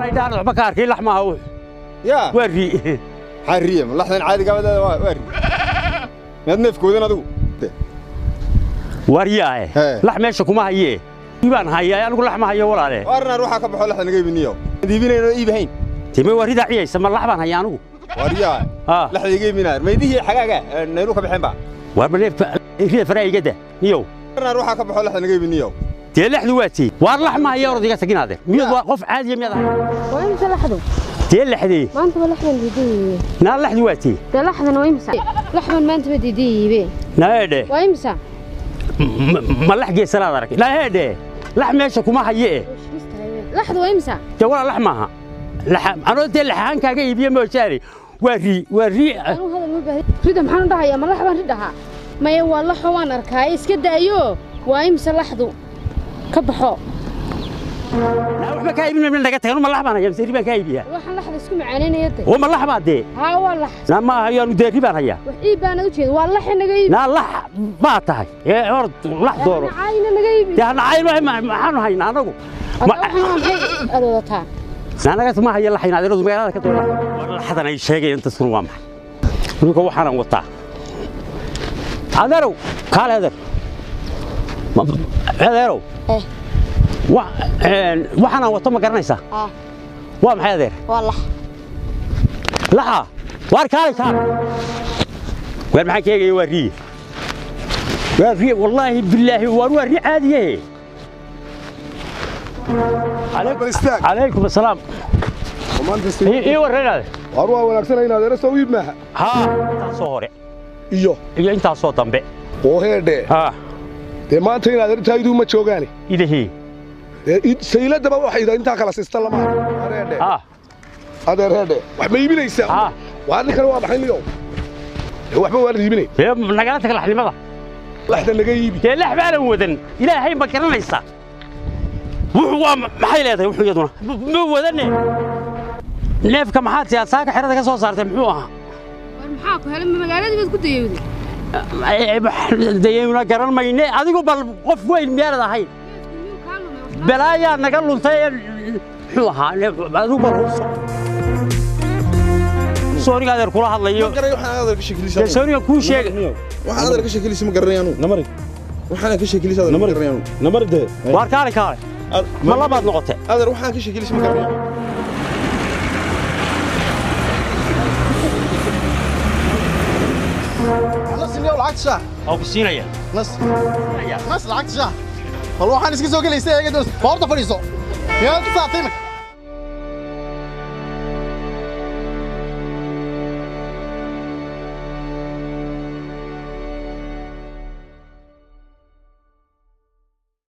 Idhaan waxba ka arkay lax maaha wuxuu. Yaa. Waa ri. Xariye ma laxdan caadiga ah waa ri. Miyaad neefkoodan adigu? Wariyaae. Lax meesha kuma hayee. Ibaan hayaa anigu lax ma hayo walaale. Warna ruuxa ka baxo laxdan naga iibiniyo. Iibinayno iibahayn. Timay waa rida ciyaysa ma lax baan hayaa anigu. Wariyaa. Laxda iga iibinaa. Maydihii xagaaga nayru ka bixin ba. War ma neefka rida faraigada niyow. Warna ruuxa ka baxo laxdan naga iibiniyo. Dee laxdu waa tii. Waar lax ma hayo orod iga taginaade. Miyad waa qof caadi ah miyaad ahay? Waa imisa laxdu? Dee laxdii. Maanta ma laxdan diiday. Naa laxdu waa tii. Dee laxdan waa imisa? Laxdan maanta ma diiday. Naa eedhe. Waa imisa? Ma lax geesalaad arag. Naa eedhe. Lax meesha kuma haye. Laxdu waa imisa? Dee walaa lax maaha. Lax anoo dee laxaan kaaga iibiye moojaane. Waa ri waa ri. Anuu hadal ma baahi. Rida maxaan u dhahayaa ma lax baan ridhahaa? Maya waa laxo waan arkaa iska daayo. Waa imisa laxdu? Ka baxo. Naa waxba kaa iibin mayno naga tagan ma lax baan hayaa mise ri baan kaa iibiyaa. Waxaan laxda isku macaanaynaya dee. Oo ma lax baa dee. Haa waa lax. Naa ma hayo anu dee ri baan hayaa. Wax iib baan u jeeda waa lax naga iibi. Naa lax baa tahay. Ee orod lax dooro. Caayna naga iibi. Dee hana caayin maxaanu haynaa anagu. Waxaan maxay aad wadataa? Naa naga ma hayo lax inaad iradu magaalada ka doona. War laxdan ay sheegayeen inta sun waa maxay? Ninka waxaan wataa. Adeerow kaale adeer. Adeerow. Waxaan aan wato ma garanaysaa? Waa maxay adeer? Waa lax. Laxa? Waar kaale kaale. Waar maxaan ka eegaya waa riye. Waa riye wallaahi billaahi waar waa ri caadiye. Calaykum assalaam. Ii warran adeer. Waar waa wanaagsan inaad adeer soo iib maaha. Haa intaasoo hore. Iyo. Iyo intaasoo dambe. Oo heedhe. Haa. Dee maanta inaad adeer taaydu ma joogaani. Idahii. Sayladaba waxay intaa kala siista lama adeer. Adeer heedhe. Wax ma iibinaysaa? Waa ninkan waa baxay niyow. Waxba waa iibinay. Dee nagala tag laxnimada. Laxda naga iibi. Dee lax baanan wadan. Ilaahay ma garanaysaa. Wuxuu waa maxay leedahay wuxuu iyaduna. Ma wadane. Neefka maxaad siyaa saaka xerada ka soo saartay muxuu ahaa? War maxaa ku helay magaaladii baad ku dayowday? Dayowna garan mayne adigu bal qof weyn miyaanad ahayn. Balaayaa naga luntay muxuu ahaa adigu bal hubso. Sooriga adeer kula hadlayo. Waxaan sooriga kuu sheegay. Waxaan adeer ka sheekilaysa ma garanayo anu. Namari. Waxaan ka sheekilaysa adeer ma garanayo anu. Namari de. Waar kaale kaale. Ma labaad noqotay? Adeer waxaan ka sheekilaysa ma garanayo. Lacagta shaah. Oo ku siinaya. Nas. Nas lacagta shaah. Bal waxaan iska soo gelaysay eega doon. Boorta fadhiiso. Miyaad ku saartay?